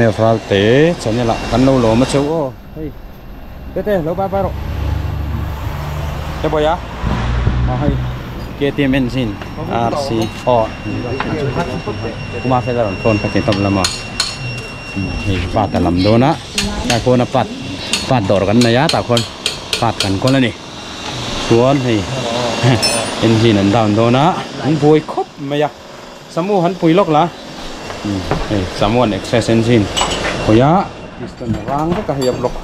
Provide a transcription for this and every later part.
MF Ralte channel ah kan lo lawm a cheu aw hei tete lo bye bye rawh te bawih a aw hei KTM engine RC aw kuma fel a rawn thawn kha ti tawp lama hei part a lam dawn a tlai khawn a part part dawr kan nei a tah khawn part kan kawl a ni chuan hei engine an down dawn a an buai khawp mai a samu han pui lawk la hei samu an access engine hawi a piston a rang vek a hei a block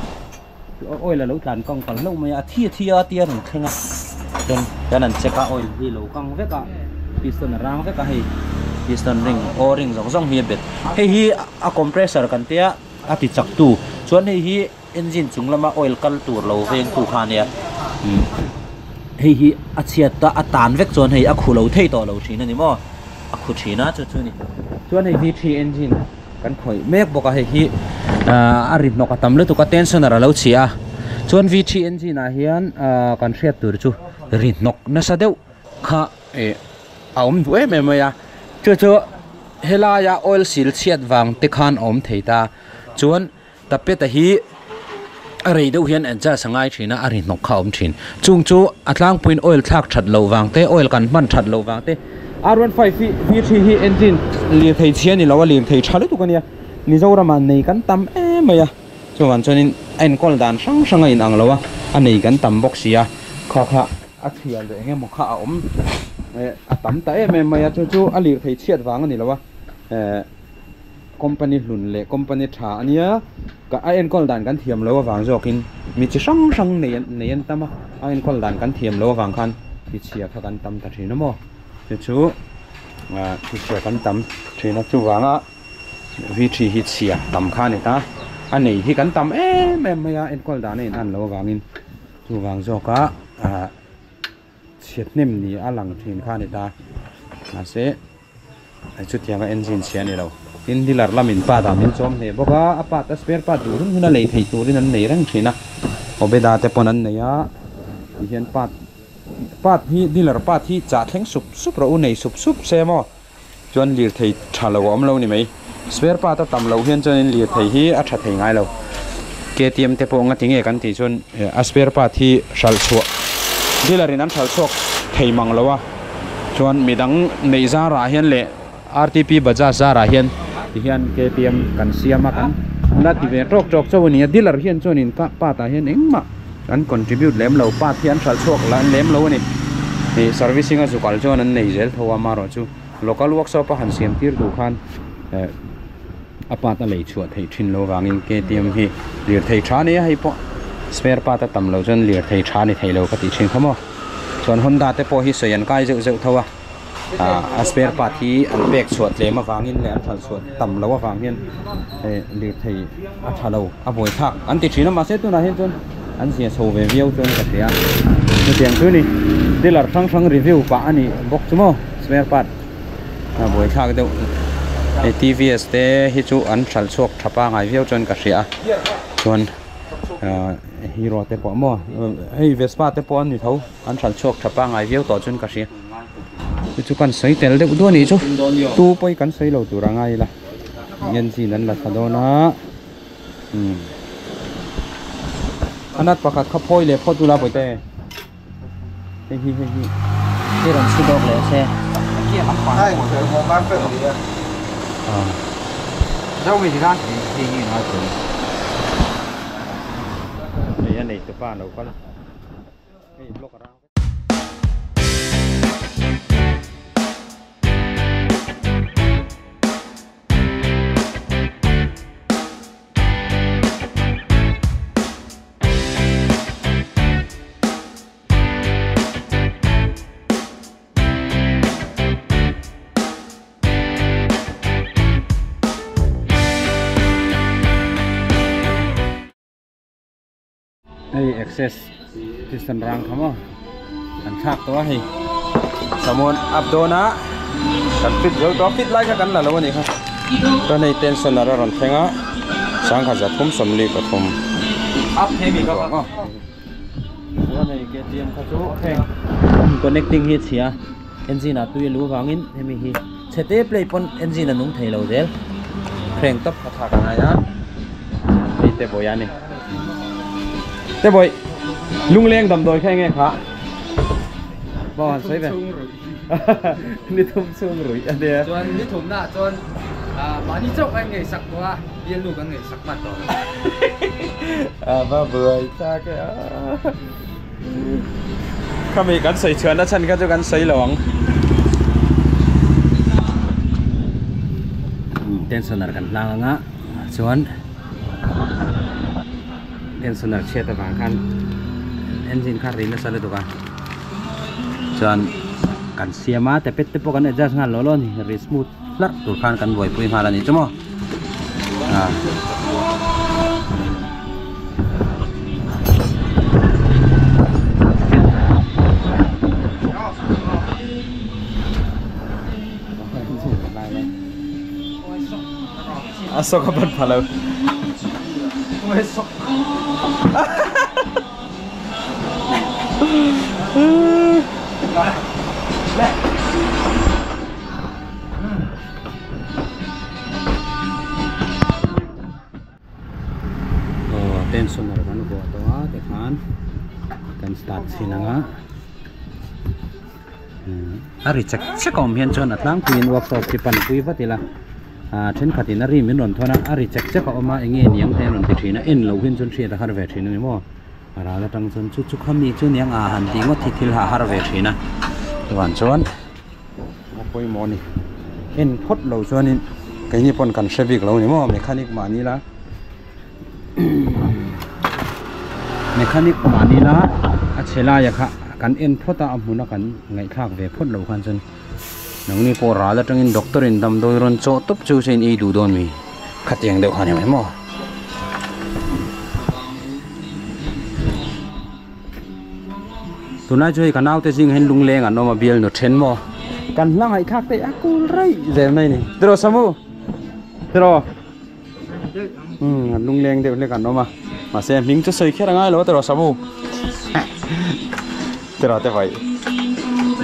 oil a lo tlan kang kal hlauh mai a a thi a thi a tia rawn thleng a chuan kan an check a oil hi lo kang vek a piston a rang vek a hei piston ring o ring zawng zawng hi a bet hei hi a compressor kan tia a ti chak tu chuan hei hi engine chung lama oil kal tur lo veng tu kha ania hei hi a chhiat a a tan vek chuan hei a khu lo thei tawh lo thin a ni maw a khu thin a chu chu a ni chuan hei hi three engine kan khawih mek bawk a hei hi ahh a ri hnawk a tam lutuk a tensioner a lo chhia a chuan v three engine ah hian ahh kan hriat tur chu ri hnawk nasa deuh kha ih a awm duh em em mai a chu chu helaia oil sil chhiat vang te khan a awm thei ta chuan tapet a hi a rei deuh hian adjust a ngai thin a a ri hnawk kha a awm thin chung chu a tlangpuiin oil thlak that loh vang te oil kan hman that loh vang te R one five hi V three hi engine lirthei chhia ni lo a lirthei tha lutuk a nia Mizoram ah nei kan tam em mai a chuvang chuanin a enkawl dan hrang hrang a inang lo a a nei kan tam bawk si a kha kha a chhia leh eng emaw kha a awm eh a tam ta em em mai a chu chu a lirthei chhiat vang a ni lo a eh. Company hlun leh company tha a nia ka a enkawl dan kan thiam lo avang zawkin mi chi hrang hrang nei nei an tam a a enkawl dan kan thiam lo avang khan thichhia kha kan tam ta thin a maw chu chu ah thichhia kan tam thin a chuvanga V three hi chhia tam kha a ni ta a nei hi kan tam em em mai a enkawl dan a in an lo avangin chuvang zawka ah chhiat hnem ni a lang thin kha a ni ta mahse chutianga engine chhia a ni lo tin dealer lamin part ah min chawm hle bawk a a part a spare part duh hun hun a lei theih turin an nei reng thin a obeda te pawn an nei a tihian part part hi dealer part hi chah thleng sup sup rawh u nei sup sup se maw chuan lirthei tha lo a awm lo ni mai spare part a tam loh hian chuanin lirthei hi a tha thei ngai lo K T M te pawh nga tinge kan tih chuan a spare part hi hralh chhuah dealer in an hralh chhuak thei mang lo a chuan midang neih zarah hian leh R T P Bajaj zarah hian tihian K T M kan siam a kan la ti ve tawk tawk chauh a ni a dealer hian chuanin part ah hian engmah an contribute lem lo part hi an hralh chhuak lah lem lo a ni ih servicing a zukal chuan an nei zel tho a amaherawh chu local workshop a han siam tir duh khan eh a part a lei chhuah theih thin lo vangin K T M hi lirthei tha a ni a hei pawh spare part a tam loh chuan lirthei tha a ni thei lo ka tih thin kha maw chuan Honda te pawh hi sawi an kai zeuh zeuh tho a. A spare part hi an pek chhuah tlem avangin leh an hralh chhuah tam loh avang hian eh lirthei a tha lo a buai thlak an ti thin a mahse tunah hian chuan an zia chho ve viau chuan ka hria chutiang chu ni dealer hrang hrang review pah a nih bawk chu maw spare part a buai thlak deuh hei T V S te hi chu an hralh chhuak tha pangai viau chuan ka hria a chuan ah hero te pawh maw hei vespa te pawh an ni tho an hralh chhuak tha pangai viau tawh chuan ka hria. Chu chu kan sawi tel deuh duah a nih chu tu pawh hi kan sawi lo tur a ngai ila engine an la thla dawn a umm a nut pakhat kha phawi leh phawt ula bawihte hei hi hei hi hei rawn chhi dawk leh se hei a nei tupa a lo kal hei block a rang. Hei access piston rang kha maw kan thlak tawh a hei samuan up dawn a kan fit zo tawh a fit lai kha kan la lo a nih kha chuan hei tensioner a rawn thleng a sangha 373 chuan hei K T M kha chu heng connecting hi a chhia engine ah tui a luh avangin hemi hi chhe te play pawn engine a nung thei lo zel. Hreng tawp kha thlak a ngai a hei te bawi a ni te bawi lungleng damdawi kha enge kha maw han sawi ve ni thum chhung ruih a nia chuan ni thumna ah chuan mahni chauh kan ngaihsak tawh a bialnu kan ngaihsak hman tawh lo a va buai tak e a Khami kan sawi chhuahna chhan kha chu kan sawi lo ang. Tensioner kan hlang anga chuan tensioner chhiat avang khan engine kha ri nasa lutuk a chuan kan siam a tapet te pawh kan adjust nghal lo lo a ni ri smooth hlarh tur khan kan buaipui nghal a ni chu maw. A sawk a ban pha lo. Aw tensioner kan vuah tawh a tikhan kan start chhin ang a a ri chek chek a awm hian chuan a tlangpuiin workshop hi pan pui vat ila ah thenkhatin a ri min rawn thawn a a ri chek chek a awm a eng nge niang te an rawn ti thin a en loh hian chuan hriat a har ve thin a ni maw a ral atang chuan chu chu khami chu niang ah han tih ngawt hi thil ha har ve thin a chuvang chuan. A pawimawh a ni en phawt lo chuanin keini pawn kan hre bik lo a ni maw mechanic mahni la mechanic mahni la a chhe laia kha kan en phawt a a hmuna kan ngaihthlak ve phawt loh khan chuan nangni pawh ral atangin doctor in damdawi rawn chawh tawp chu se in ei duh dawn mi khatiang deuh kha a ni mai maw. Tunlai chu hei ka naute zing hian lungleng an awm a bial nu then maw kan hla ngaihthlak te a kul raih zel mai ni tiraw Samu tiraw umm an lungleng deuh hlek an awm a mahse hming chu sawi kher a ngai lo tiraw Samu tiraw te vaih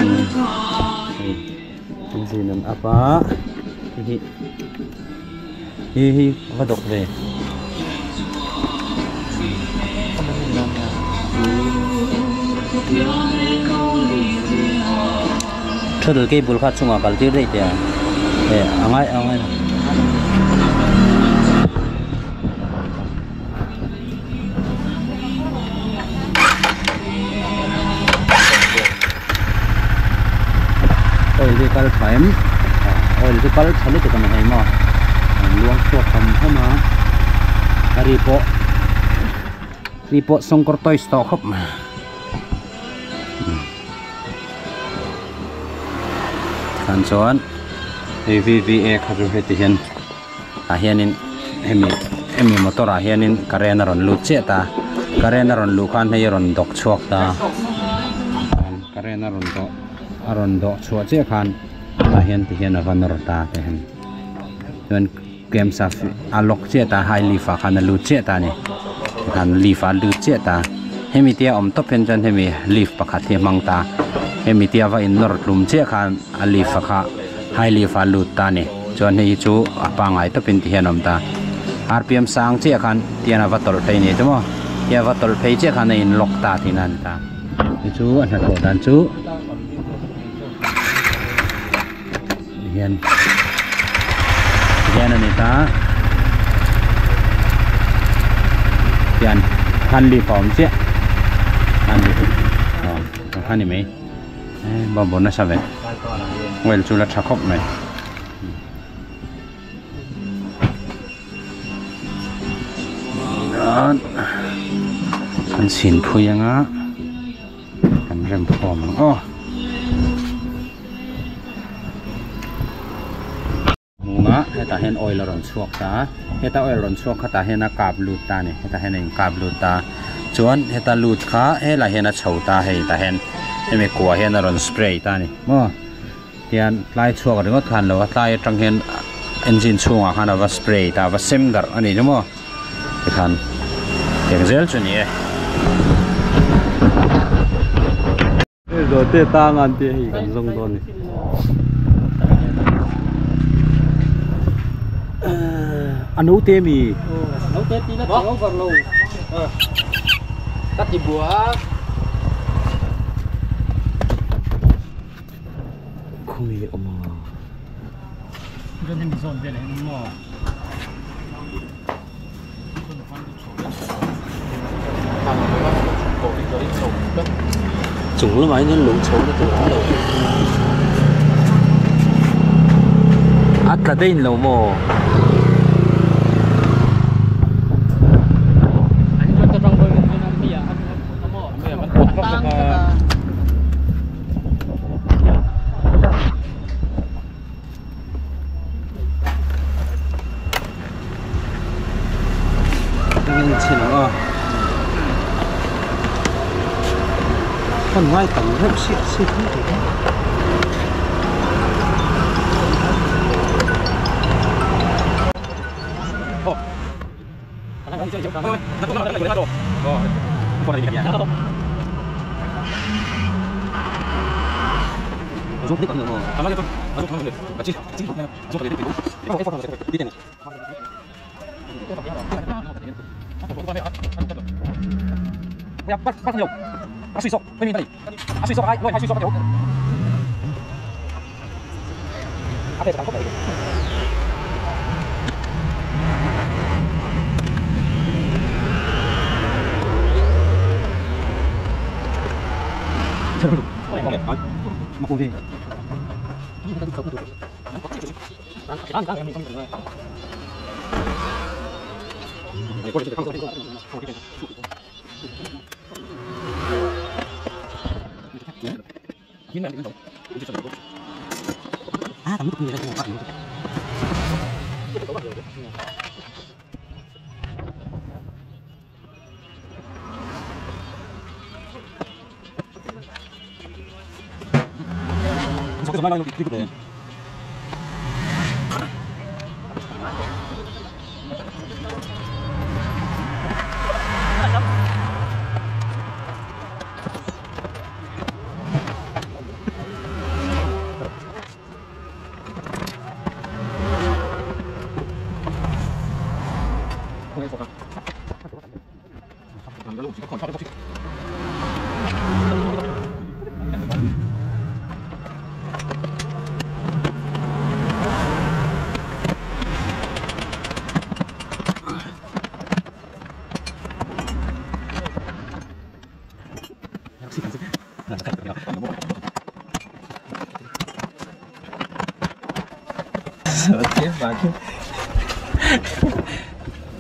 umm engine an up a hi hi hi a va dawk ve throttle cable kha chungah kal tir daih teh a eh a ngai a ngai lo. Oil hi kal tha em oil chu kal tha lutuk a ni hei maw an luang chhuak ham ham a a ri pawh ri pawh sawngkawr toys tawh khawp mai tikhan chuan hei V_V_A kha chu heti hian. Tah hianin hemi hemi motor ah hianin current a rawn lut chiah ta current a rawn luh khan hei a rawn dawk chhuak ta current a rawn dawh a rawn dawh chhuah chiah khan tah hian ti hian a va nawr ta te hian chuan camp shaft a lock chiah ta high lift ah khan a lut chiah ta a ni tikhan lift ah a lut chiah ta hemi tia awm tawp hian chuan hemi lift pakhat hi a hmang ta hemi tia va in nawr tlum chiah khan a lift a kha high lift ah a lut ta a ni. Chuan hei hi chu a pangngai tawpin ti hian a awm ta. Rpm sang chiah khan tian a va tawlh phei ni chu maw? Tian a va tawlh phei chiah khan a in lock ta tihna a ni ta. Chu chu a hnathawh dan chu ti hian ti hian a ni ta. Tian khan leaf a awm chiah khan leaf a kha ni mai. Bawngbawn nasa ve oil chu la tha khawp mai an chhin phui anga kan rem khawm ang aw. Hmunga hetah hian oil a rawn chhuak ta a heta oil rawn chhuak kha tah hian a kap lut ta a ni hetah hian a in kap lut ta chuan heta lut kha helaiah hian a chho ta hei tah hian hemi kua hian a rawn spray ta a ni maw tian tlai chhuak ringawt khan lo a tlai atang hian engine chhungah khan a va spray ta a va sem darh a ni chu maw tikhan eng zel chu a ni e. Zawhte tang an tih hei kan zawng dawn a ni. A naute mi? Naute ti la che over lo. Ka ti bua. Khawnge awm a? Chuan hemi zawn vel ah hian maw? Chung lamah hian lo chho na tur awm lo. A tla daih lo maw? Hman ngai tam reuh siah siah mai thei a.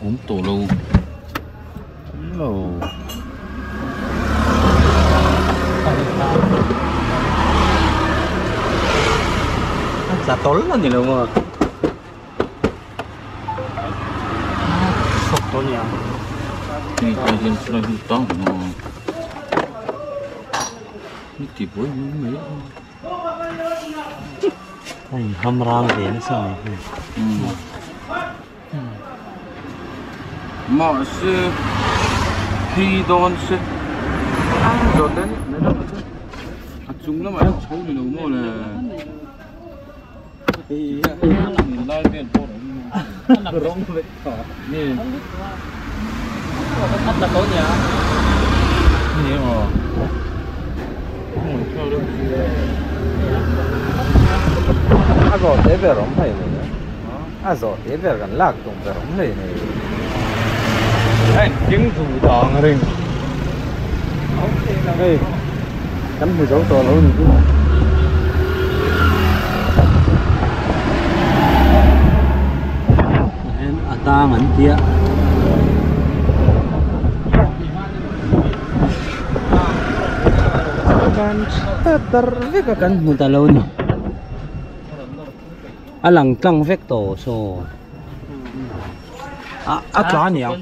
Awm tawh lo. Awm lo. A tla tawl a ni lo maw? Chhawk tawh a ni ang. Hei ai hian chulai hi tang ang a. Ni ti buai mai mai a. A inham rang ve nasa mai hi. Mahse phei dawn se zawt e a chung lamah hian chho ni lo maw le lai vel pawh rawng vek tawh nge A tla tawh nia. Ni aw. A zawh te ber awm hlei nei a, a zawh te ber kan lak tum ber awm hlei nei. A engkim duh dang ring. Hei kan hmu zo tawh lo ni chu. A tang an tia. Kan tha tar vek a kan hmu ta lo ni a lang tlang vek tawh saw a a tla a niang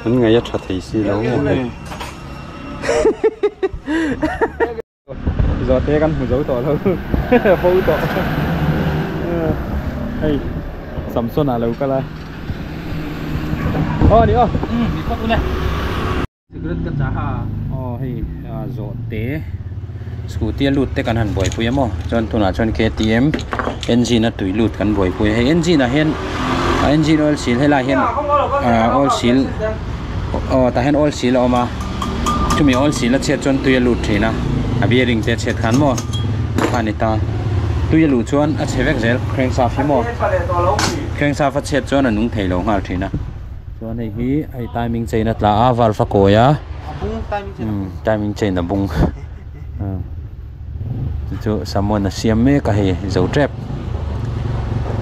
an ngaih a tha thei si lo Zawhte kan hmu zo tawh lo fo tawh hei Samson ah lo kal a aw ni aw Cigarette ka chah a aw hei zawhte Scooty a lut te kan han buaipui a maw chuan tunah chuan ktm engine a tui lut kan buaipui a hei engine ah hian a engine oil seal helai hian ah oil seal aw tah hian oil seal a awm a chumi oil seal a chhiat chuan tui a lut thin a a bearing te a chhiat khan maw kha a ni ta tui a luh chuan a chhe vek zel crankshaft hi maw crankshaft a chhiat chuan a nung thei lo nghal thin a. Chuan hei hi hei timing chain a tla a valve a kawi a timing chain a bung chu chu someone a siam mek a hei zo tep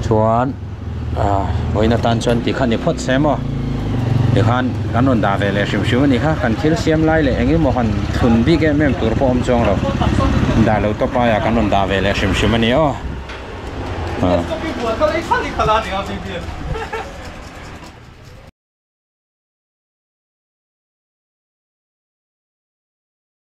chuan ah vawiin atan chuan ti kha ni phawt se maw tikhan kan rawn dah ve leh hrim hrim a ni kha kan thil siam lai leh eng emaw han thun bik em em tur pawh awm chuang lo dah lo tawp aia kan rawn dah ve leh hrim hrim a ni aw.